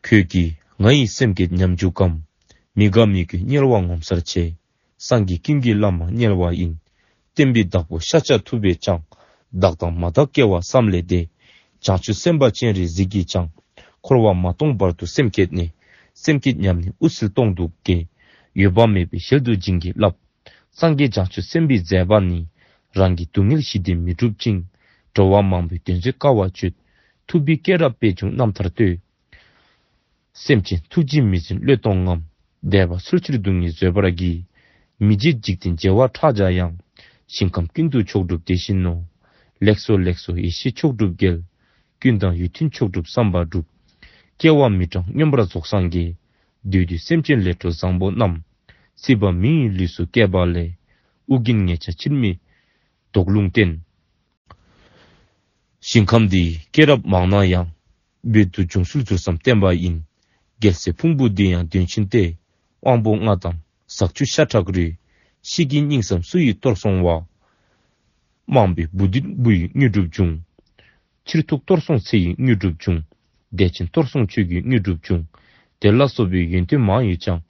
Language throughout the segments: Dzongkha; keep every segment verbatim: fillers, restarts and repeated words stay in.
ཁྱོད་ཀྱིས་ང་ཡི་སེམས་བསྐྱེད་ཉམས་བཅུག་གམ། མི་དགའ་མི་དགོས་དམྱལ་བ་ངོ་མཚར་ཆེ། སངས་རྒྱས་ཀུན་གྱི་བླ་མ་དམྱལ་བ་ཡིན། བསྟན་པའི་བདག་པོ་ཤཱཀྱ་ཐུབ་པས་ཀྱང་། དག་དང་མ་དག་སྐྱེ་བ་བསམ་ལས་འདས། བྱང་ཆུབ་སེམས་དཔའ་སྤྱན་རས་གཟིགས་ཀྱིས་ཀྱང་། འཁོར་བ་མ་སྟོངས་བར་དུ་སེམས་བསྐྱེད་ནས། སེམས་བསྐྱེད་ཉམས་ནས་དབུལ་སེལ་སྟོང་དུ་སྐྱེ། འོད་དཔག་མེད་པའི་ཞལ་དུ་བྱིན་གྱིས་བརླབས། སངས་རྒྱས་བྱང་ཆུབ་སེམས་དཔའི་མཛད་པ་ནི། རང་གི་སྡུག་བསྔལ་ཞི་བདེ་མི་འགྲུབ་ཅིང་། འགྲོ་བ་མང་པོའི་དོན་མཛད་དཀའ་བ་སྤྱོད། ཐུབ་པའི་སྐྱེས་རབས་པད་འབྱུང་རྣམ་ཐར་བསྟོད། སེམས་ཅན་ཐུགས་རྗེས་མི་ཟིན་བློས་གཏོང་ངམ། འདས་པ་ཚུལ་འཆོས་སྡུག་བསྔལ་བཟོད་པར་བགྱི། མི་བརྗེད་འཇིག་རྟེན་བྱེ་བ་ཕྲག་བརྒྱ་ཡང་། ཞིང་ཁམས་ཀུན་ཏུ་མཆོག་གྲུབ་དེ་བཞིན་ནོ། ལེགས་སོ་ལེགས་སོ་ཡེ་ཤེས་མཆོག་གྲུབ་རྒྱལ། ཀུན་དང་ཡིད་མཐུན་མཆོག་གྲུབ་བསམ་པ་འགྲུབ། སྐྱེ་བ་མི་གྲངས་སྙོམས་པར་རྫོགས་སངས་རྒྱས། བདུད་འདུལ་སེམས་ཅན་ལས་སྒྲོལ་བཟང་པོ་རྣམས། སྲིད་པ་མི་ཡི་ལུས་སུ་སྐྱེས་པ་ལས། ཨོ་རྒྱན་ངེས་བྱ་འཆི་མེད་དོགས་ལུང་བསྟན། ཞིང་ཁམས་འདིའི་སྐྱེས་རབས་མང་ན་ཡང་། བོད་དུ་འབྱུང་ཚུལ་ཟུར་ཙམ་བསྟན་པ་ཡིན། རྒྱལ་སྲས་ཕུང་པོ་འདི་ཡང་དོན་ཆེན་ཏེ། དབང་པོ་ལྔ་དང་ཟག་བཅུ་ཤ་ཁྲག་རུས། གཤིས་ཀྱི་སྙིང་བསམ་སུ་ཡིས་གཏོར་སོང་བ། རྨོངས་པའི་བུ་འདུལ་བུ་ཡི་དངོས་གྲུབ་འབྱུང་། ཕྱིར་ཐུག་གཏོར་སོང་ཚེ་ཡི་དངོས་གྲུབ་འབྱུང་། བདེ་ཆེན་གཏོར་སོང་ཆོས་ཀྱི་དངོས་གྲུབ་འབྱུང་། དེ་ལ་སོགས་པའི་ཡོན་ཏན་མང་ཡོད་ཀྱང་།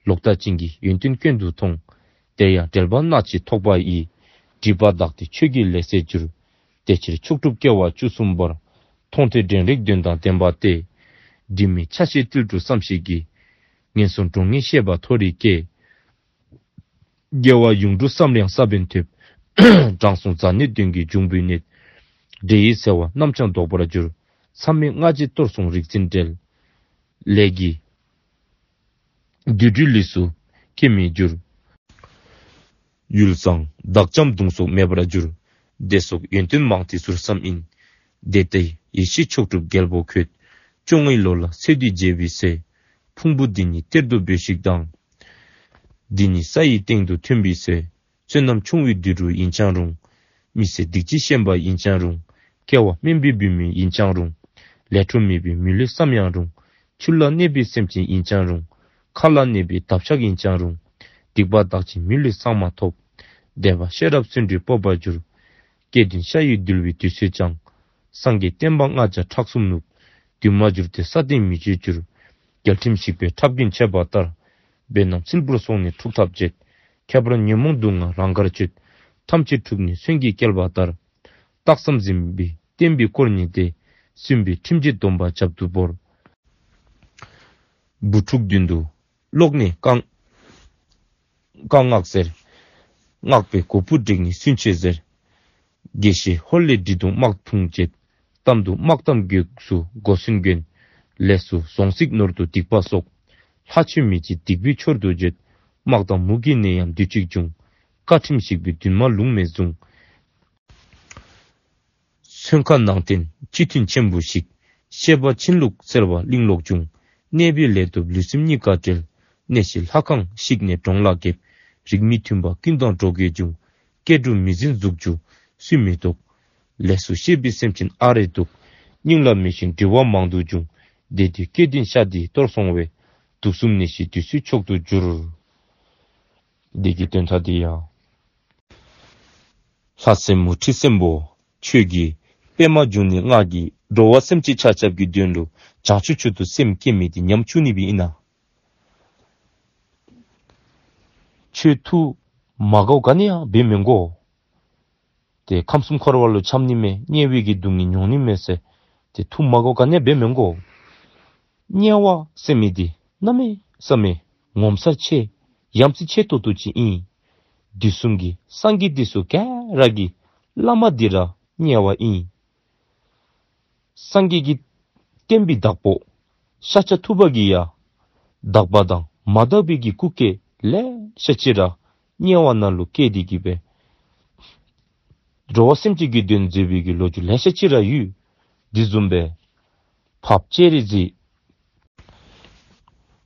ལོག་ལྟ་ཅན་གྱི་ཡོན་ཏན་སྐྱོན་དུ་མཐོང་། དེ་ཡང་འབྲེལ་པ་སྣ་གཅིག་ཐོགས་པ་ཡིས། སྒྲིབ་པ་དག་སྟེ་ཆོས་ཀྱི་ལས་ཟད་འགྱུར། དེ་ཕྱིར་མཆོག་གྲུབ་སྐྱེ་བ་བཅུ་གསུམ་པར། མཐོང་ཐོས་དྲན་རེག་དོན་དང་ལྡན་པ་སྟེ། དྲི་མེད་ཆ་ཤས་ཏིལ་འབྲུ་ཙམ་ཞིག་གིས། ངན་སོང་འགྲོ་ངེས་ཤེས་པ་མཐོ་རིས་སྐྱེ། དགེ་བ་ཡོངས་གྲུབ་བསམ་ཡང་ས་བོན་ཐེབས། དྲང་སྲོང་ཛྙཱ་ནའི་གདོན་གྱིས་འཇུངས་པའི་གནད། འདྲེ་ཡི་ཟེ་བ་རྣམས་ཀྱང་བཟློག་པར་འགྱུར། མཚམས་མེད་ལྔ་བརྒྱས་གཏོར་སོང་རིག་འཛིན་བསྒྲལ། ལས་ཀྱི་བདུད་འདུལ་ལུས་སུ་སྐྱེ་མི་འགྱུར། ཡུལ་བཟང་དག་འཁྱམས་གདུང་སོགས་མེད་པར་འགྱུར། དེ་སོགས་ཡོན་ཏན་མང་སྟེ་ཟུར་ཙམ་ཡིན། དེ་ལྟའི་ཡེ་ཤེས་མཆོག་གྲུབ་རྒྱལ་པོ་ཁྱོད། བཅོ་ལྔའི་ལོ་ལ་ཚེ་འདི་བརྗེས་པའི་ཚེ། ཕུང་པོ་འདི་ཉིད་གཏེར་དུ་སྦས་ཤིག་དང་། འདི་ཉིད་ས་ཡི་སྟེང་དུ་ཐོན་པའི་ཚེ། བསོད་ནམས་ཆུང་བའི་དུད་འགྲོ་ཡིན་ཀྱང་རུང་། མི་ཚེ་སྡིག་ཅིང་ཞེན་པ་ཡིན་ཀྱང་རུང་། སྐྱེ་བ་དམན་པའི་བུད་མེད་ཡིན་ཀྱང་རུང་། ལས་འཕྲོ་མེད་པའི་མི་ལུས་སམ་ཡང་རུང་། ཆུ་ལ་གནས་པའི་སེམས་ཅན་ཡིན་ཀྱང་རུང་། མཁའ་ལ་གནས་པའི་འདབ་ཆགས་ཡིན་ཀྱང་རུང་། སྡིག་པ་དག་ཅིང་མི་ལུས་ཚང་མ་ཐོབ། དད་པ་ཤེས་རབ་བརྩོན་འགྲུས་སྤོབས་པར་འགྱུར། སྐལ་ལྡན་ཤ་ཡི་རྡུལ་བུས་དུས་ཚོད་ཀྱང་། སངས་རྒྱས་བསྟན་པ་ལྔ་བརྒྱ་ཕྲག་གསུམ་ནུབ། འདུས་མ་གྱུར་ཏེ་ས་སྟེང་མི་བརྗོད་འགྱུར། རྒྱལ་ཁྲིམས་ཞིག་པའི་ཁྲབ་རྒྱུན་ཆད་པ་ལྟར། འབེན་རྣམས་ཚིལ་བུར་སོང་ནས་འཁྲུགས་ཐབས་བྱེད། ཁྱད་པར་ཉོན་མོངས་དུག་ལྔ་རང་གར་གཅོད། ཐམས་ཅད་འཁྲུགས་ནས་སོན་གྱིས་བསྐལ་པ་ལྟར། རྟགས་ཙམ་འཛིན་པའི་བསྟན་པའི་དཀོར་ཉིད་དེ། སུན་པའི་ཁྲིམས་བཅད་སྡོམ་པ་རྒྱབ་ཏུ་བོར། བུ་ཕྲུག་མདུན་དུ་ལོག་ནས་བཀའ་བཀའ་མངགས་ཟེར། མངགས་པའི་གོ་ཕུད་བསྒྲིགས་ནས་སུན་ཆོད་ཟེར། དགེ་བཤེས་ཧོར་ལས་འབྲི་དུང་དམག་དཔུང་བྱེད། གཏམ་དུ་དམག་གཏམ་གྱོགས་སུ་སྒོ་སུན་གྱོན། ལས་སུ་ཟོང་ཚིག་ནོར་དུ་སྡིག་པ་གསོག། ལྷ་ཆོས་མི་བྱེད་སྡིག་པའི་ཆོར་དུ་བྱེད། དམག་དང་མུ་གེ་ནད་ཡམས་དུས་གཅིག་འབྱུང་། བཀའ་ཁྲིམས་ཞིག་པའི་འདུན་མ་ལུང་མེད་བཟུང་། མཚོན་ཁ་ནང་བསྟན་སྤྱི་མཐུན་ཆེན་པོ་ཞིག། བཤད་པ་ཕྱིན་ལུགས་སེལ་བ་གླིང་ལོག་འབྱུང་། གནས་པའི་ལས་སྟོབས་ལུས་སེམས་གཉིས་ཀ་བྲལ། གནས་གཞི་ལྷ་ཁང་བཤིག་ནས་གྲོང་ལ་འགེབས། རིགས་མི་མཐུན་པ་ཀུན་དང་འགྲོགས་དགེ་འབྱུང་། སྐྱེ་འགྲོ་མི་འཛིན་གཟུགས་ཆུང་སུས་མི་རྟོགས། ལས་སུ་ཤེས་པའི་སེམས་ཅན་ཨ་རེ་སྡུག། སྙིང་ལ་མི་ཞེན་འདྲི་བ་མང་དུ་འབྱུང་། དེ་དུས་སྐལ་ལྡན་ཤ་འདི་གཏོར་སོང་བས། དུག་གསུམ་ནད་གཞི་དུས་སུ་མཆོག་ཏུ་འགྱུར། འདི་གི་དོན་དག་འདི་ཡང་། ལྷ་སྲས་མོ་ཁྲི་སྲས་པོ་ཁྱོད་ཀྱིས་པདྨ་འབྱུང་གནས་ང་གིས་འགྲོ་བ་སེམས་ཅན་ཆ་ཁྱབ་ཀྱི་དོན་ལུ་བྱང་ཆུབ་མཆོག་ཏུ་སེམས་བསྐྱེད་མི་འདི་ཉམས་བཅུག་ནི་སྦེ་ཨིན་ན། ཁྱོད་ཐུགས་མ་དགའཝ་ག་ནི་ཡང་འབད་མི་དགོ། ཏེ་ཁམས་གསུམ་འཁོར་བ་ལུ་འཁྱམས་ནི་མས། དམྱལ་བའི་གི་སྡུག་བསྔལ་མྱོང་ནི་མས་ཟེར། ཏེ་ཐུགས་མ་དགའཝ་ག་ནི་ཡང་འབད་མི་དགོ། དམྱལ་བ་ཟེར་མི་འདི་གནམ་མེད་ས་མེད་ངོ་མཚར་ཆེ། ཡ་མཚན་ཆེ་ཏོག་ཏོ་ཅིག་ཨིན། དུས་གསུམ་གྱི་སངས་རྒྱས་འདི་ཚུ་ག་ར་གི་བླ་མ་འདི་ར་དམྱལ་བ་ཨིན། སངས་རྒྱས་ཀྱི་བསྟན་པའི་བདག་པོ་ཤཱཀྱ་ཐུབ་པ་གིས་ཡང་དག་པ་དང་མ་དག་པའི་གི་སྐུ་སྐྱེ་ལེ་ཤ་ཅིག་ར་དམྱལ་བ་ནང་ལུ་སྐྱེས་ཏེ་གི་སྦེ་འགྲོ་བ་སེམས་ཅན་གྱི་དོན་མཛད་པའི་གི་ལོ་རྒྱུས་ལེ་ཤ་ཅིག་ར་ཡོད། འདི་བཟུམ་སྦེ་འཕགས་པ་སྤྱན་རས་གཟིགས་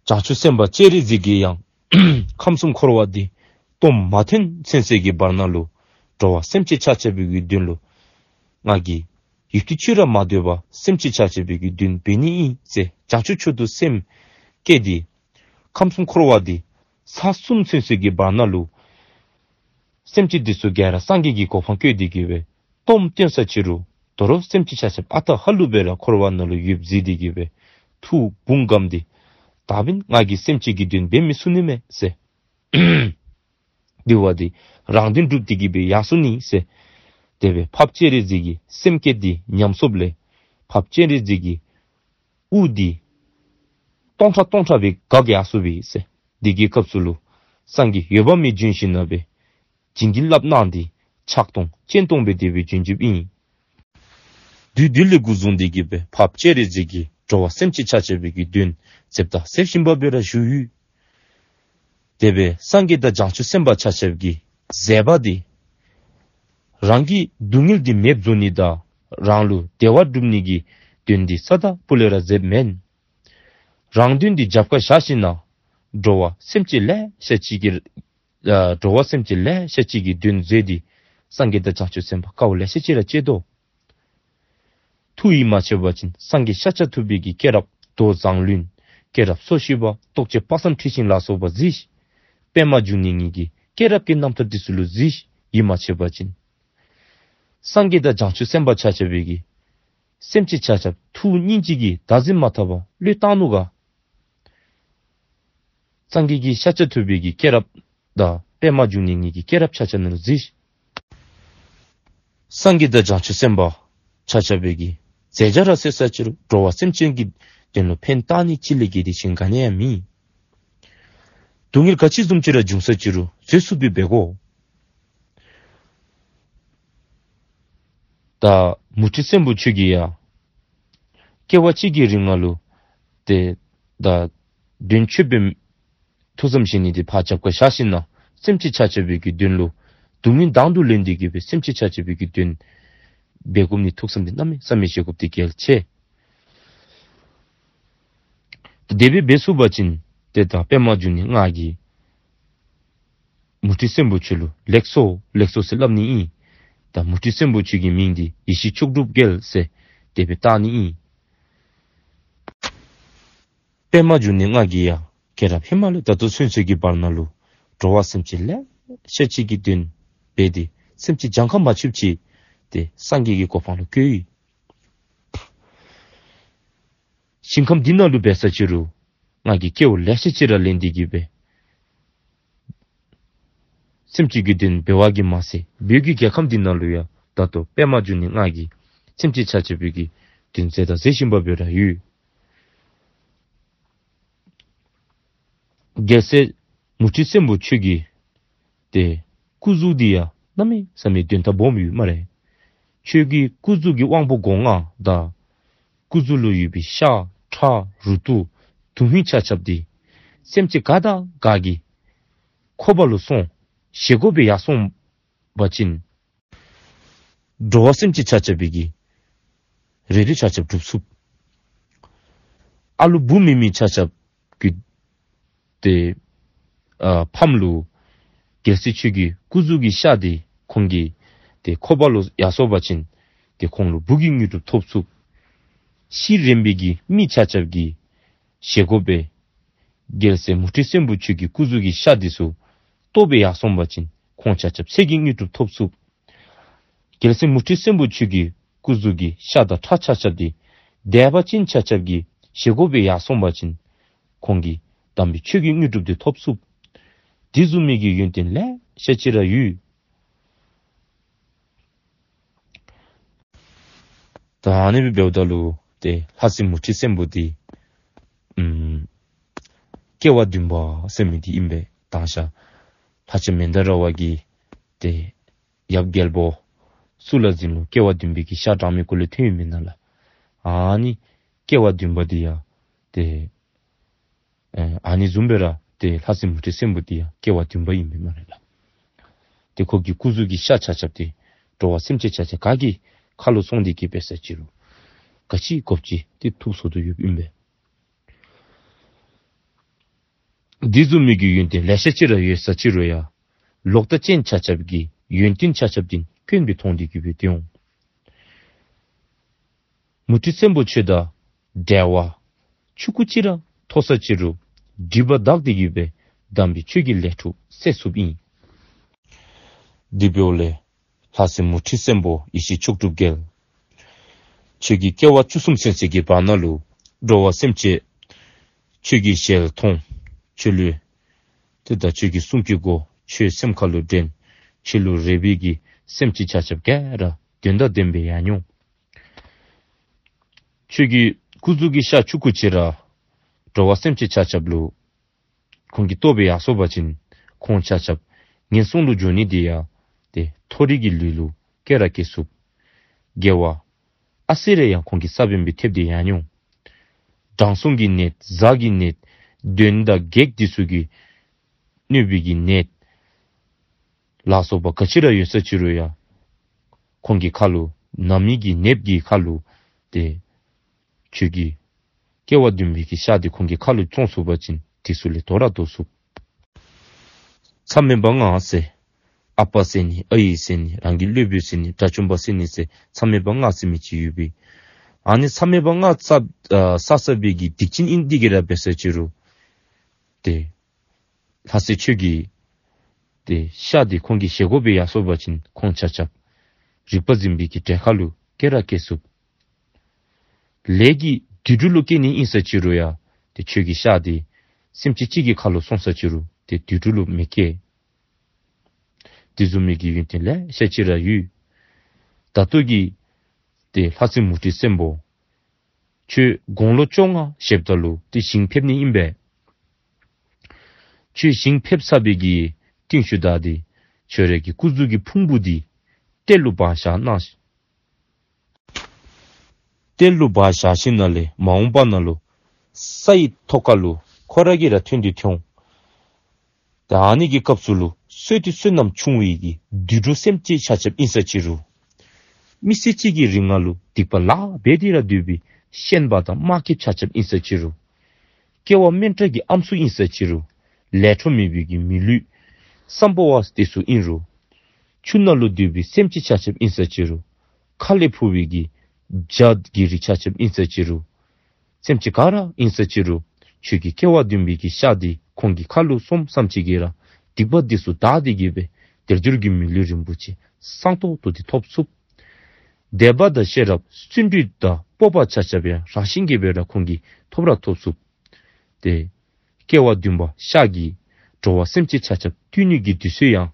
བྱང་ཆུབ་སེམས་དཔའ་སྤྱན་རས་གཟིགས་ཀྱིས་ཡང་ཁམས་གསུམ་འཁོར་བ་འདི་སྟོངམ་མ་ཐོན་ཚུན་ཚོད་ཀྱི་བར་ན་ལུ་འགྲོ་བ་སེམས་ཅན་ཆ་ཁྱབ་ཀྱི་དོན་ལུ་ང་གིས་ཡུདཔ་ཐེངས་ཅིག་ར་མ་སྡོད་པར་སེམས་ཅན་ཆ་ཁྱབ་ཀྱི་དོན་འབད་ནི་ཨིན་ཟེར་བྱང་ཆུབ་མཆོག་ཏུ་སེམས་བསྐྱེད་དེ་ཁམས་གསུམ་འཁོར་བ་འདི་ཚར་གསུམ་ཚུན་ཚོད་ཀྱི་བར་ན་ལུ་སེམས་ཅན་འདི་ཚུ་ག་ར་སངས་རྒྱས་ཀྱི་གོ་འཕང་བཀོད་དེ་གི་སྦེ་སྟོངམ་སྟོན་ས་ཅིག་རུང་དོ་རུང་སེམས་ཅན་ཆ་ཁྱབ་ཨ་རྟག་ཧ་ལུགས་སྦེ་ར་འཁོར་བ་ནང་ལུ་ཡོདཔ་གཟིགས་ཏེ་གི་སྦེ་ ཐུགས་དཔུང་བསྒམས་ཏེ་ད་འབདན་ང་གིས་སེམས་ཅན་གྱི་དོན་འབད་མི་ཚུགས་ནི་མས་ཟེར། དེ་བ་དེ་རང་དོན་སྒྲུབ་སྟེ་གི་སྦེ་ཡར་སོ་ནི་ཟེར། དེ་སྦེ་འཕགས་པ་སྤྱན་རས་གཟིགས་ཀྱི་སེམས་བསྐྱེད་དེ་ཉམས་སོཔ་ལས་འཕགས་པ་སྤྱན་རས་གཟིགས་ཀྱི་དབུ་དེ་སྟོང་ཕྲག་སྟོང་ཕྲག་སྦེ་འགག་ཡར་སོ་བས་ཟེར། དེ་གི་སྐབས་སུ་ལུ་སངས་རྒྱས་འོད་དཔག་མེད་བྱོན་ཞིནམ་ལས་སྦེ་བྱིན་གྱིས་བརླབས་གནང་སྟེ་ཕྱག་སྟོང་སྤྱན་སྟོང་སྦེ་དེ་སྦེ་བྱོན་བྱོནམ་ཨིན། དུས་དེ་ལས་འགོ་བཟུང་སྟེ་གི་སྦེ་འཕགས་པ་སྤྱན་རས་གཟིགས་ཀྱིས་འགྲོ་བ་སེམས་ཅན་ཆ་ཁྱབ་ཀྱི་དོན་མཛདཔ་དང་མཛད་བཞིན་པ་སྦེ་ར་བཞུགས་ཡོད། དེ་སྦེ་སངས་རྒྱས་དང་བྱང་ཆུབ་སེམས་དཔའ་ཆ་ཁྱབ་ཀྱི་མཛད་པ་དེ་རང་གི་སྡུག་བསྔལ་དེ་མེདཔ་བཟོ་ནི་དང་རང་ལུ་བདེ་བ་སྒྲུབ་ནི་གི་དོན་དེ་ས་དང་ཕུ་ལས་ར་མཛདཔ་མེན། རང་དོན་དེ་རྒྱབ་ཁར་བཞག་ཞིནམ་ལས་འགྲོ་བ་སེམས་ཅན་ལེ་ཤ་ཅིག་གི་ཨ་འགྲོ་བ་སེམས་ཅན་ལེ་ཤ་ཅིག་གི་དོན་མཛད་དེ་སངས་རྒྱས་དང་བྱང་ཆུབ་སེམས་དཔའ་དཀའཝ་ལེ་ཤ་ཅིག་ར་སྤྱད་དོ། ཐུགས་ཡིད་མ་ཆེས་པ་ཅིན་སངས་རྒྱས་ཤཱཀྱ་ཐུབ་པའི་གི་སྐྱེས་རབས་མདོ་མཛངས་བླུན། སྐྱེས་རབས་སོ་བཞི་པ་རྟོགས་བརྗོད་དཔག་བསམ་འཁྲི་ཤིང་ལ་སོགས་པ་གཟིགས། པདྨ་འབྱུང་གནས་ཉིད་ཀྱི་སྐྱེས་རབས་ཀྱི་རྣམ་ཐར་དེ་ཚུ་ལུ་གཟིགས། ཡིད་མ་ཆེས་པ་ཅིན་སངས་རྒྱས་དང་བྱང་ཆུབ་སེམས་དཔའ་ཆ་ཁྱབ་ཀྱིས་སེམས་ཅན་ཆ་ཁྱབ་ཐུགས་སྙིང་རྗེ་གིས་བདག་འཛིན་མ་འཐབ་པར་བློས་བཏང་ནུག་ག། སངས་རྒྱས་ཀྱི་ཤཱཀྱ་ཐུབ་པའི་གི་སྐྱེས་རབས་དང་པདྨ་འབྱུང་གནས་ཉིད་ཀྱི་སྐྱེས་རབས་ཆ་ཁྱབ་ནང་ལུ་གཟིགས། སངས་རྒྱས་དང་བྱང་ཆུབ་སེམས་དཔའ་ཆ་ཁྱབ་པའི་གི་མཛད་བྱ་ར་གསལ་ས་ཅི་རུང་འགྲོ་བ་སེམས་ཅན་གྱི་དོན་ལུ་ཕན་བཏགས་ནི་ཅིག་ལས་བརྒལ་ཏེ་གཞན་ག་ནི་ཡང་མེད། སྡུག་བསྔལ་ག་ཅི་བཟུམ་ཅིག་ར་འབྱུང་ས་ཅི་རུང་བཟོད་ཚུགསཔ་སྦེ་འབད་དགོ། ད་མུ་སྟེགས་སྲིན་པོ་ཁྱོད་ཀྱིས་ཡང་སྐྱེ་བ་གཅིག་གི་རིང་ལུ་ཏེ་ད་དོན་ཆོསཔ་སྦེ་ཐུགས་བསམ་བཞེས་ནི་དེ་ཕར་རྒྱབ་ཁར་བཞག་ཞིནམ་ལས་སེམས་ཅན་ཆ་ཁྱབ་པའི་གི་དོན་ལུ་སྡུག་བསྔལ་དང་དུ་ལེན་ཏེ་གི་སྦེ་སེམས་ཅན་ཆ་ཁྱབ་པའི་གི་དོན་འབད་དགོ་མི་ཐུགས་བསམ་དེ་གནམ་མེད་ས་མེད་བཞེས་དགོཔ་དེ་གལ་ཆེ། དེ་སྦེ་འབད་ཚུགས་པ་ཅིན་ཏེ་ད་པདྨ་འབྱུང་གནས་ང་གིས་མུ་སྟེགས་སྲིན་པོ་ཁྱོད་ལུ་ལེགས་སོ་ལེགས་སོ་ཟེར་སླབ་ནི་ཨིན། ད་མུ་སྟེགས་སྲིན་པོ་ཁྱོད་ཀྱི་མིང་འདི་ཡེ་ཤེས་མཆོག་གྲུབ་རྒྱལ་ཟེར་དེ་སྦེ་བཏགས་ནི་ཨིན། པདྨ་འབྱུང་གནས་ང་གིས་ཡང་སྐྱེས་རབས་ཧེ་མ་ལས་ད་ལྟོ་ཚུན་ཚོད་ཀྱི་བར་ན་ལུ་འགྲོ་བ་སེམས་ཅན་ལེ་ཤ་ཅིག་གི་དོན་འབད་དེ་སེམས་ཅན་གྱངས་ཁ་མ་ཆོདཔ་ཅིག་ཏེ་སངས་རྒྱས་ཀྱི་གོ་འཕང་ལུ་བཀོད་ཡི། ཞིང་ཁམས་འདི་ནང་ལུ་འབད་ས་ཅི་རུང་ང་གིས་སྐྱེ་བ་ལེ་ཤ་ཅིག་ར་ལེན་ཏེ་གི་སྦེ་སེམས་ཅན་གྱི་དོན་འབད་བ་གིས་མ་ཚད་བོད་ཀྱི་རྒྱལ་ཁམས་འདི་ནང་ལུ་ཡང་ད་ལྟོ་པདྨ་འབྱུང་གནས་ང་གིས་སེམས་ཅན་ཆ་ཁྱབ་པའི་གི་དོན་མཛད་དང་མཛད་བཞིན་པ་སྦེ་ར་ཡོད། རྒྱལ་སྲས་མུ་སྟེགས་སྲིན་པོ་ཁྱོད་ཀྱི་ཏེ་སྐུ་གཟུགས་འདི་ཡང་གནམ་མེད་ས་མེད་དོན་དག་སྦོམ་ཡོད་སྨ་རེ། ཁྱོད་ཀྱི་སྐུ་གཟུགས་ཀྱི་དབང་པོ་སྒོ་ལྔ་དང་སྐུ་གཟུགས་ལུ་ཡོད་པའི་ཤ་ཁྲག་རུ་ཏོ་དོན་ཧིང་ཆ་ཁྱབ་འདི་སེམས་ཅན་ག་དང་ག་གི་ཁོག་པ་ལུ་སོང་བཞེས་སྒོ་སྦེ་ཡར་སོང་པ་ཅིན་འགྲོ་བ་སེམས་ཅན་ཆ་ཁྱབ་པའི་གི་རེ་འདོད་ཆ་ཁྱབ་སྒྲུབ་ཚུགས། ཨ་ལུ་བུ་མེད་མི་ཆ་ཁྱབ་ཀྱི་ཏེ་ཨ་ཕམ་ལུ་རྒྱལ་སྲས་ཁྱོད་ཀྱི་སྐུ་གཟུགས་ཀྱི་ཤ་འདི་ཁོང་གི་ཏེ་ཁོག་པ་ལུ་ཡར་སོང་པ་ཅིན་ཏེ་ཁོང་ལུ་བུ་གི་དངོས་གྲུབ་ཐོབ་ཚུགས། ཤི་རན་པའི་གི་མི་ཆ་ཁྱབ་ཀྱི་བཞེས་སྒོ་སྦེ་རྒྱལ་སྲས་མུ་སྟེགས་སྲིན་པོ་ཁྱོད་ཀྱི་སྐུ་གཟུགས་ཀྱི་ཤ་འདི་ཚུ་ལྟོ་སྦེ་ཡར་སོང་པ་ཅིན་ཁོང་ཆ་ཁྱབ་ཚེ་གི་དངོས་གྲུབ་ཐོབ་ཚུགས། རྒྱལ་སྲས་མུ་སྟེགས་སྲིན་པོ་ཁྱོད་ཀྱི་སྐུ་གཟུགས་ཀྱི་ཤ་དང་ཁྲག་ཆ་ཁྱབ་འདི་འདས་པ་ཅིན་ཆ་ཁྱབ་ཀྱི་བཞེས་སྒོ་སྦེ་ཡར་སོང་པ་ཅིན་ཁོང་གིས་དམ་པའི་ཆོས་ཀྱི་དངོས་གྲུབ་འདི་ཐོབ་ཚུགས། དེ་བཟུམ་མའི་གི་ཡོན་ཏན་ལེ་ཤ་ཅིག་ར་ཡོད། ད་ཨ་ནི་སྦེ་འབདཝ་ད་ལུ་ཏེ་ལྷ་སྲིན་མུ་སྟེགས་སྲིན་པོ་འདི་ཨམ་སྐྱེ་བ་བདུན་པ་ཟེར་མི་འདི་ཨིན་པས། དང་ཤ་ལྷ་ཆེན་མནྡ་ར་བ་གིས་ཏེ་ཡབ་རྒྱལ་པོ་གཙུག་ལག་འཛིན་ལུ་སྐྱེ་བ་བདུན་པའི་གི་ཤ་དྲང་མི་སྐོར་ལས་ཐོན་ཡོད་མེན་ན་ལགས། ཨ་ནི་སྐྱེ་བ་བདུན་པ་འདི་ཡང་ཏེ་ཨ་ཨ་ནི་བཟུམ་སྦེ་ར་ཏེ་ལྷ་སྲིན་མུ་སྟེགས་སྲིན་པོ་འདི་ཡང་སྐྱེ་བ་བདུན་པ་ཨིན་པས་སྨ་རེ་ལགས། ཏེ་ཁོ་གི་སྐུ་གཟུགས་ཀྱི་ཤ་ཆ་ཁྱབ་འདི་འགྲོ་བ་སེམས་ཅན་ཆ་ཁྱབ་ག་གི་ཁ་ལུ་སོང་སྟེ་གི་འབད་ས་ཅི་རུང་ག་ཅི་དགོཔ་ཅིག་ཏེ་ཐུགས་བསམ་དུ་ཡོདཔ་ཨིན་པས། དེ་བཟུམ་མའི་གི་ཡོན་ཏན་ལེ་ཤ་ཅིག་ར་ཡོད་ས་ཅི་རུང་ཡང་ལོག་ལྟ་ཅན་ཆ་ཁྱབ་ཀྱིས་ཡོན་ཏན་ཆ་ཁྱབ་འདི་སྐྱོན་སྦེ་མཐོང་སྟེ་གི་སྦེ་སྡོད་འོང་། མུ་སྟེགས་སྲིན་པོ་ཁྱོད་དང་འབྲེལ་བ་ཆུང་ཀུ་ཅིག་ར་ཐོབ་ས་ཅི་རུང་སྒྲིབ་པ་དག་སྟེ་གི་སྦེ་དམ་པའི་ཆོས་ཀྱི་ལས་འཕྲོ་བསལ་ཚུགསཔ་ཨིན། དེ་འབདཝ་ལས་ལྷ་སྲིན་མུ་སྟེགས་སྲིན་པོ་ཡེ་ཤེས་མཆོག་གྲུབ་རྒྱལ། ཁྱོད་ཀྱིས་སྐྱེ་བ་བཅུ་གསུམ་ཚུན་ཚོད་ཀྱི་བར་ན་ལུ་ འགྲོ་བ་སེམས་ཅན་ཁྱོད་ཀྱི་ཞལ་མཐོང་། ཁྱོད་ལུ་ཏེ་ད་ཁྱོད་ཀྱི་གསུང་གི་གོ་ཁྱོད་སེམས་ཁ་ལུ་དྲན། ཁྱོད་ལུ་རེ་བའི་གི་སེམས་ཅན་ཆ་ཁྱབ་ག་ར་དོན་དང་ལྡནམ་སྦེ་ཡར་འོང་། ཁྱོད་ཀྱི་སྐུ་གཟུགས་ཀྱི་ཤ་ཆུང་ཀུ་ཅིག་ར་འགྲོ་བ་སེམས་ཅན་ཆ་ཁྱབ་ལུ་ཁོང་གིས་བཏོག་སྦེ་ཡར་སོང་པ་ཅིན་ཁོང་ཆ་ཁྱབ་ངན་སོང་ལུ་འགྱོ་ནི་དེ་ཡང་ཏེ་མཐོ་རིས་ཀྱི་ལུས་ལུ་སྐྱེ་ར་སྐྱེ་ཚུགས། དགེ་བ་ཨ་ཙི་རེ་ཡང་ཁོང་གི་ས་བོན་སྦེ་ཐེབས་ཏེ་ཡར་འོང་། དྲང་སྲོང་གི་ནད་གཟའ་གི་ནད་གདོན་དང་བགེགས་འདི་ཚུ་གིས་གནོད་པའི་གི་ནད་ལ་སོགས་པ་ག་ཅི་ར་ཡོད་ས་ཅིག་རུང་ཡང་ཁོང་གི་ཁ་ལུ་ན་མི་གི་ནདཔ་གི་ཁ་ལུ་ཏེ་ཁྱོད་ཀྱི་སྐྱེ་བ་བདུན་པའི་གི་ཤ་འདི་ཁོང་གི་ཁ་ལུ་བཙོང་ཚུགས་པ་ཅིན་དེ་ཚུ་ལས་དོ་ར་དོ་ཚུགས། མཚམས་མེད་པ་ལྔ་ཟེར། ཨ་པ་ཟེར་ནི་ཨའི་ཟེར་ནི་རང་གི་སློབ་དཔོན་ཟེར་ནི་དགྲ་བཅོམ་པ་ཟེར་ནི་ཟེར་མཚམས་མེད་པ་ལྔ་ཟེར་མི་ཅིག་ཡོད་པས། ཨ་ནི་མཚམས་མེད་པ་ལྔ་བསགས་ཨ་བསགས་བསགས་པའི་གི་སྡིག་ཅན་ཨིན་ཏེ་གི་ར་འབད་ས་ཅིག་རུང་ཏེ་ལྷ་སྲས་ཁྱོད་ཀྱི་ཏེ་ཤ་འདི་ཁོང་གི་བཞེས་སྒོ་སྦེ་ཡར་སོང་པ་ཅིན་ཁོང་ཆ་ཁྱབ་རིག་པ་འཛིན་པའི་གི་གྲལ་ཁ་ལུ་སྐྱེ་ར་སྐྱེ་ཚུགས། ལས་ཀྱི་དུད་འགྲོ་ལུ་སྐྱེ་ནི་ཨིན་ས་ཅིག་རུང་ཡང་ཏེ་ཁྱོད་ཀྱི་ཤ་འདི་སེམས་ཅན་གཅིག་གི་ཁ་ལུ་སོང་ས་ཅིག་རུང་ཏེ་དུད་འགྲོ་ལུ་མི་སྐྱེ། དེ་བཟུམ་མའི་གི་ཡོན་ཏན་ལེ་ཤ་ཅིག་ར་ཡོད། ད་ལྟོ་གི་ཏེ་ལྷ་སྲས་མུ་ཏིག་སྲིན་པོ་ཁྱོད་དགུང་ལོ་བཅོ་ལྔ་བཞེསཔ་ད་ལུ་ཏེ་ཞིང་ཕེབས་ནི་ཨིན་པས། ཁྱོད་ཞིང་ཕེབས་ཚར་བའི་གི་རྟིང་ཤུལ་ད་ཏེ་ཁྱོད་རའི་གི་སྐུ་གཟུགས་ཀྱི་ཕུང་པོ་འདི་གཏེར་ལུ་སྦ་བཞག་གནང་། གཏེར་ལུ་སྦ་བཞག་ཞིནམ་ལས་མ་འོངས་པ་ནང་ལུ་ས་ཡི་ཐོག་ཁ་ལུ་ཁོ་ར་གིས་ར་ཐོན་ཏེ་ཐོན་འོང་། ད་ཨ་ནི་གི་སྐབས་སུ་ལུ་བསོད་བདེ་བསོད་ནམས་ཆུང་བའི་གི་དུད་འགྲོ་སེམས་ཅན་ཆ་ཁྱབ་ཨིན་ས་ཅིག་རུང་མི་ཚེ་གཅིག་གི་རིང་ལུ་སྡིག་པ་ལཱ་འབད་དེ་ར་སྡོད་པའི་ཤན་པ་དང་དམག་སྐྱེས་ཆ་ཁྱབ་ཨིན་ས་ཅིག་རུང་སྐྱེ་བ་དམན་དྲགས་ཀྱི་ཨམ་སྲུ་ཨིན་ས་ཅིག་རུང་ལས་འཕྲོ་མེད་པའི་གི་མི་ལུས་སམ་བྷ་ཝ་དེ་ཚུ་ཨིན་རུང་ཆུ་ནང་ལུ་སྡོད་པའི་སེམས་ཅན་ཆ་ཁྱབ་ཨིན་ས་ཅིག་རུང་ཁ་ལས་ཕོག་པའི་གི་བྱད་ཀྱི་རིགས་ཆ་ཁྱབ་ཨིན་ས་ཅིག་རུང་སེམས་ཅན་ག་ར་ཨིན་ས་ཅིག་རུང་ཁྱོད་ཀྱི་སྐྱེ་བ་བདུན་པའི་གི་ཤ་འདི་ཁོང་གི་ཁ་ལུ་སོངམ་ཙམ་ཅིག་གིས་ར་སྡིག་པ་འདི་ཚུ་དག་སྟེ་གི་སྦེ་དལ་འབྱོར་གྱི་མི་ལུས་རིན་པོ་ཆེ་སངས་ཏོག་ཏོ་འདི་ཐོབ་ཚུགས། དད་པ་དང་ཤེས་རབ་བརྩོན་འགྲུས་དང་སྤོབས་པ་ཆ་ཁྱབ་ཡང་རང་བཞིན་གྱིས་སྦེ་ར་ཁོང་གིས་ཐོབ་ར་ཐོབ་ཚུགས། ཏེ་སྐྱེ་བ་བདུན་པ་ཤ་གིས་འགྲོ་བ་སེམས་ཅན་ཆ་ཁྱབ་བཏུལ་ནི་གི་དུས་ཚོད་ཡང་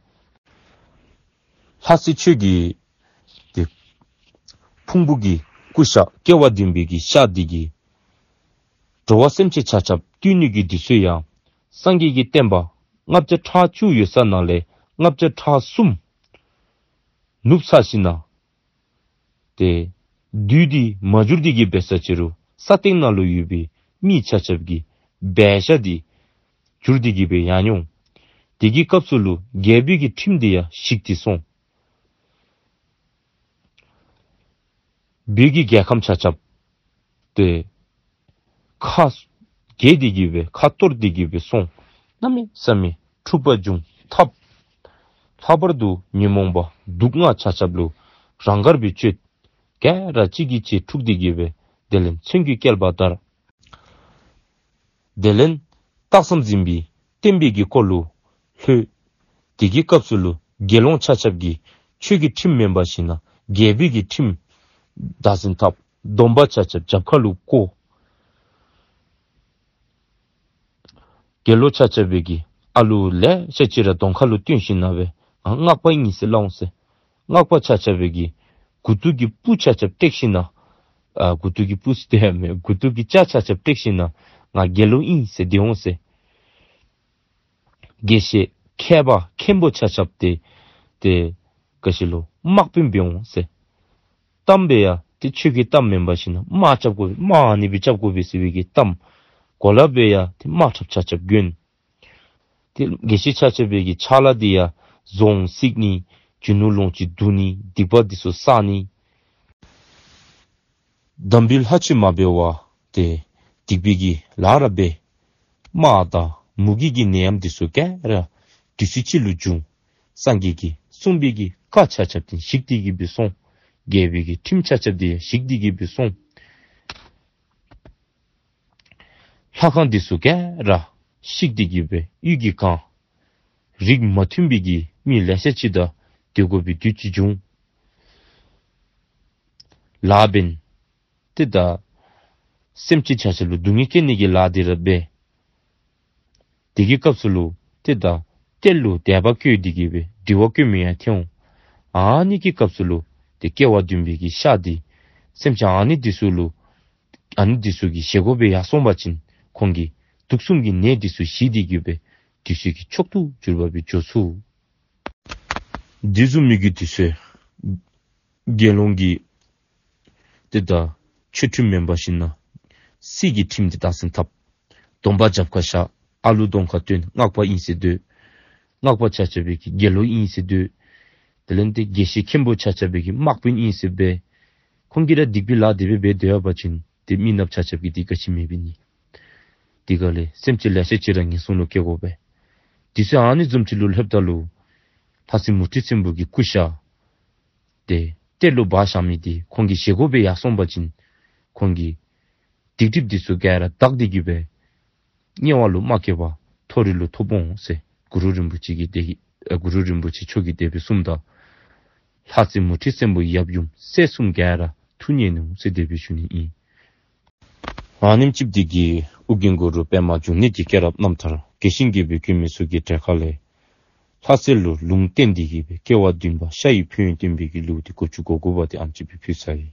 ལྷ་སྲས་ཁྱོད་ཀྱི་ཏེ་ཕུང་པོ་གི་སྐུ་ཤ་སྐྱེ་བ་བདུན་པའི་གི་ཤ་འདི་གིས་འགྲོ་བ་སེམས་ཅན་ཆ་ཁྱབ་བཏུལ་ནི་གི་དུས་ཚོད་ཡང་སངས་རྒྱས་ཀྱི་བསྟན་པ་ལྔ་བརྒྱ་ཕྲག་བཅུ་ཡོད་ས་ནང་ལས་ལྔ་བརྒྱ་ཕྲག་གསུམ་ནུབ་ཚར་ཞིནམ་ལས་ཏེ་བདུད་འདི་མ་གྱུར་ཏེ་གི་སྦེ་ས་ཅིག་རུང་ས་སྟེང་ནང་ལུ་ཡོད་པའི་མི་ཆ་ཁྱབ་ཀྱི་འབད་བཞག་འདི་གྱུར་ཏེ་གི་སྦེ་ཡར་འོང་། དེ་གི་སྐབས་སུ་ལུ་རྒྱལ་པོའི་གི་ཁྲིམས་འདི་ཡང་ཞིག་སྟེ་སོང་། བོད་ཀྱི་རྒྱལ་ཁམས་ཆ་ཁྱབ་ཏེ་ཁ་གྱེས་ཏེ་གི་སྦེ་ཁ་གཏོར་ཏེ་གི་སྦེ་སོང་། གནམ་མེད་ས་མེད་འཁྲུག་པ་བྱུང་། ཐབས་ལྷག་པར་དུ་ཉོན་མོངས་པ་དུག་ལྔ་ཆ་ཁྱབ་ལུ་རང་དགར་སྦེ་སྤྱོད། ག་ར་གཅིག་གིས་གཅིག་འཁྲུག་སྟེ་གི་སྦེ་དེ་ལས་མཚོན་གྱི་བསྐལ་པ་དར། དེ་ལས་རྟགས་ཙམ་འཛིན་པའི་བསྟན་པའི་གི་འཁོར་ལོ་ལྷོད། དེ་གི་སྐབས་སུ་ལུ་དགེ་སློང་ཆ་ཁྱབ་ཀྱིས་ཆོས་ཀྱི་ཁྲིམས་མེན་པར་ཞིནམ་ལས་རྒྱལ་པོའི་གི་ཁྲིམས་བདག་འཛིན་འཐབ། སྡོམ་པ་ཆ་ཁྱབ་རྒྱབ་ཁ་ལུ་བཀོ། དགེ་སློང་ཆ་ཁྱབ་པའི་གི་ཨ་ལུ་ལེ་ཤ་ཅིག་ར་གདོང་ཁ་ལུ་སྟོན་ཞིནམ་ལས་སྦེ་ང་སྔགས་པ་ཨིན་ཟེར་སླབ་འོང་ཟེར། སྔགས་པ་ཆ་ཁྱབ་པའི་གི་མགུ་ཏོ་གི་སྤུ་ཆ་ཁྱབ་བཏེགས་ཞིནམ་ལས་ཨ་མགུ་ཏོ་གི་སྤུ་ཟེར་དེ་ཡང་མེན། མགུ་ཏོ་གི་སྐྱ་ཆ་ཁྱབ་བཏེགས་ཞིནམ་ལས་ང་དགེ་སློང་ཨིན་ཟེར་སྡོད་འོང་ཟེར། དགེ་བཤེས་མཁས་པ་མཁན་པོ་ཆ་ཁྱབ་ཏེ་ཏེ་ག་ཅི་ལོ་དམག་དཔོན་འབད་འོང་ཟེར། གཏམ་སྦེ་ཡང་ཏེ་ཆོས་ཀྱི་གཏམ་མེན་པར་ཞིནམ་ལས་དམག་རྐྱབ་དགོ་པས། དམག་ཨ་ནི་སྦེ་རྐྱབ་དགོ་པས་ཟེར་བའི་གི་གཏམ། གོ་ལ་སྦེ་ཡང་ཏེ་དམག་ཁྲབ་ཆ་ཁྱབ་གྱོན། ཏེ་དགེ་བཤེས་ཆ་ཁྱབ་པའི་གི་ཕྱག་ལཱ་འདི་ཡང་རྫོང་བརྩིག་ནི་རྒྱུ་ནོར་ལོངས་སྤྱོད་བསྡུ་ནི་སྡིག་པ་འདི་ཚུ་བསག་ནི། དམ་པའི་ལྷ་ཆོས་མ་འབད་བར་ཏེ་སྡིག་པའི་གི་ལཱ་ར་འབད། དམག་དང་མུ་གེ་གི་ནད་ཡམས་འདི་ཚུ་ག་ར་དུས་ཚོད་གཅིག་ལུ་འབྱུང་། སངས་རྒྱས་ཀྱིས་གསུངས་པའི་གི་བཀའ་ཆ་ཁྱབ་འདི་བཞིན་ཏེ་གི་སྦེ་སོང་། རྒྱལ་པོའི་གི་ཁྲིམས་ཆ་ཁྱབ་འདི་ཡང་བཞིན་ཏེ་གི་སྦེ་སོང་། ལྷ་ཁང་འདི་ཚུ་ག་ར་བཤིག་སྟེ་གི་སྦེ་གཡུས་ཀྱིས་གང་། རིགས་མ་མཐུན་པའི་གི་མི་ལེ་ཤ་ཅིག་དང་སྡོད་དགོ་པའི་དུས་ཅིག་བྱུང་། ལཱ་འབད་ནི་དེ་དང་ སེམས་ཅན་ཆ་ཁྱབ་ལུ་སྡུག་བསྔལ་བཀལ་ནི་གི་ལཱ་འདི་ར་འབད། དེ་གི་སྐབས་སུ་ལུ་ཏེ་ད་གཏེར་ལུ་དད་པ་བསྐྱེད་དེ་གིས་སྦེ་དྲི་བ་བཀོད་མི་ཡང་ཐོན་འོང་། ཨ་ནི་གི་སྐབས་སུ་ལུ་ཏེ་སྐྱེ་བ་བདུན་པའི་གི་ཤ་འདི་སེམས་ཅན་ཨ་ནི་འདི་ཚུ་ལུ་ཨ་ནི་འདི་ཚུ་གི་བཞེས་སྒོ་སྦེ་ཡར་སོང་པ་ཅིན་ཁོང་གིས་དུག་གསུམ་གྱི་ནད་འདི་ཚུ་ཞི་སྟེ་གིས་སྦེ་དུས་ཚོད་ཀྱི་མཆོག་ཏུ་གྱུར་པ་སྦེ་འགྱོ་ཚུགས། འདི་བཟུམ་མའི་གི་དུས་ཚོད་དགེ་སློང་གི་ཏེ་ད་ཆོས་ཁྲིམས་མེན་པར་ཞིན་ན་སྲིད་ཀྱི་ཁྲིམས་འདི་དང་སེམས་ཐབས། སྡོམ་པ་རྒྱབ་ཁར་བཞག། ཨ་ལུ་གདོང་ཁར་སྟོན། སྔགས་པ་ཨིན་ཟེར་སྡོད། སྔགས་པ་ཆ་ཁྱབ་སྦེ་གི་དགེ་སློང་ཨིན་ཟེར་སྡོད། དེ་ལས་ཏེ་དགེ་བཤེས་མཁན་པོ་ཆ་ཁྱབ་སྦེ་གི་དམག་དཔོན་ཨིན་ཟེར་སྦེ། ཁོང་གིས་ར་སྡིག་པའི་ལཱ་དེ་སྦེ་འབད་སྡོད་པ་ཅིན་ཏེ་མི་ནགཔ་ཆ་ཁྱབ་ཀྱིས་འདི་ག་ཅི་མེད་པའི་ནི། དེ་ག་ལས་སེམས་ཅན་ལེ་ཤ་ཅིག་ར་ངན་སོང་ལུ་སྐྱེ་དགོ་པས། དུས་ཚོད་ཨ་ནི་བཟུམ་ཅིག་ལུ་ལྷོདཔ་ད་ལུ་ལྷ་སྲས་མུ་ཁྲི་བཙན་པོ་གི་སྐུ་ཤ་འདི་གཏེར་ལུ་སྦ་བཞག་མི་འདི་ཁོང་གི་བཞེས་སྒོ་སྦེ་ཡར་སོང་པ་ཅིན་ཁོང་གི་སྡིག་སྒྲིབ་འདི་ཚུ་ག་ར་དག་སྟེ་གིས་སྦེ་དམྱལ་བ་ལུ་མ་སྐྱེ་བར་མཐོ་རིས་ལུ་ཐོབ་འོང་ཟེར་གུ་རུ་རིན་པོ་ཆེ་གིས་དེ་ཨ་གུ་རུ་རིན་པོ་ཆེ་མཆོག་གིས་དེ་སྦེ་གསུངམ་ད་ལྷ་སྲས་མུ་ཁྲི་བཙན་པོའི་ཡབ་ཡུམ་སྲས་གསུམ་ག་ར་ཐུགས་མཉེས་ནུག་ཟེར་དེ་སྦེ་ཞུ་ནི་ཨིན། ཨ་ནེམ་ཅིག་འདི་གིས་ཨོ་རྒྱན་གུ་རུ་པདྨ་འབྱུང་གནས་ཀྱི་སྐྱེས་རབས་རྣམ་ཐར་རྒྱས་ཤིང་རྒྱས་པའི་བཀོད་མི་ཚུ་གི་གྲས་ཁ་ལས་ལྷ་རྩེ་ལུ་ལུང་བསྟན་འདི་གིས་སྦེ་སྐྱེ་བ་བདུན་པ་ཤ་ཡི་ཕན་ཡོན་བསྟན་པའི་གི་ལེའུ་འདི་དགུ་བཅུ་གོ་དགུ་པ་འདི་ཨ་ནེམ་ཅིག་སྦེ་ཕུལ་ཚར་ཡི།